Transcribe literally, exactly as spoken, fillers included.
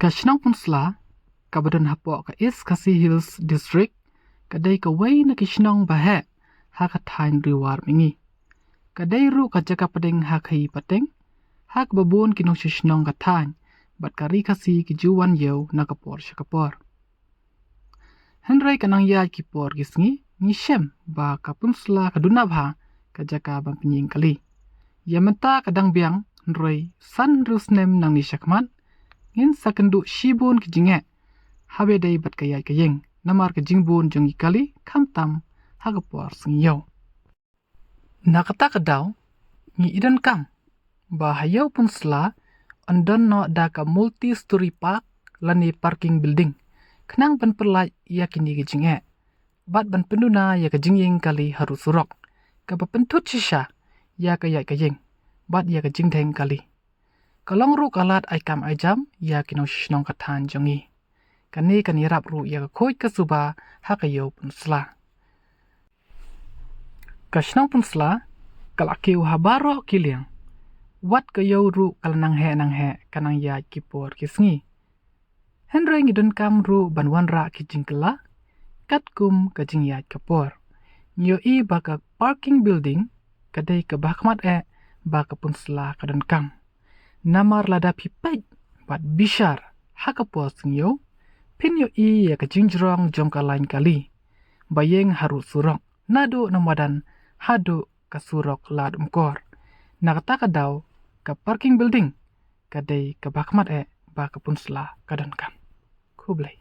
Ka shnong Pynsla, kaba don hapoh ka East Khasi Hills District, ka dei kawei na ki shnong ba heh ha ka thaiñ Ri War Mihngi. Ka dei ruh ka jaka pdeng ha khaii pateng ha kaba bun ki nongshong shnong ka thaiñ bad ka Ri Khasi ki ju wan ïew na ka por sha ka por. Hynrei ka nang ïaid ki por ki sngi, ngi shem ba ka Pynsla ka duna bha ka jaka ban pynïeng kali. Ïa mynta ka dang biang, hynrei san hynriew snem nangne shakhmat, ngin sa kynduh shibun ki jingeh haba dei bad ka ïaid ka ïeng, namar ka jingbun jong ki kali, khamtam ha ka por sngi ïew. Na kata ka daw, ngi i donkam ba ha ïew Pynsla yn don noh da ka multi-story park lane parking building, khnang ban pyllait ïa kine ki jingeh bad ban pynduna ïa ka jingïeng kali harud surok, kaba pynthut shisha ïa ka ïaid ka ïeng bad ïa ka jingdheng kali. Ka long ruh ka lad ai kam ai jam ïa ki nongshong shnong ka thaiñ jong ngi. Kane kan ïarap ruh ïa ka khuid ka suba ha ka ïew Pynsla. Ka shnong Pynsla ka la kiew ha baroh ki liang. Wat ka ïew ruh ka la nang heh nang heh, ka nang ïaid ki por ki sngi. Hynrei ngi donkam ruh ban wanrah ki jingkylla katkum ka jingïaid ka por. Ngi ïohi ba ka parking building ka dei kaba ha khmat eh ba ka Pynsla ka donkam. Namar lada phi peit bad bishar ha ka por sngi ïew, phin ïohi ïa ka jingjrong jong ka lain kali ba ïeng harud surok, naduh na madan haduh ka surok Lad Umkor. Na kata ka daw, ka parking building ka dei kaba ha khmat eh ba ka Pynsla ka donkam. Khublei.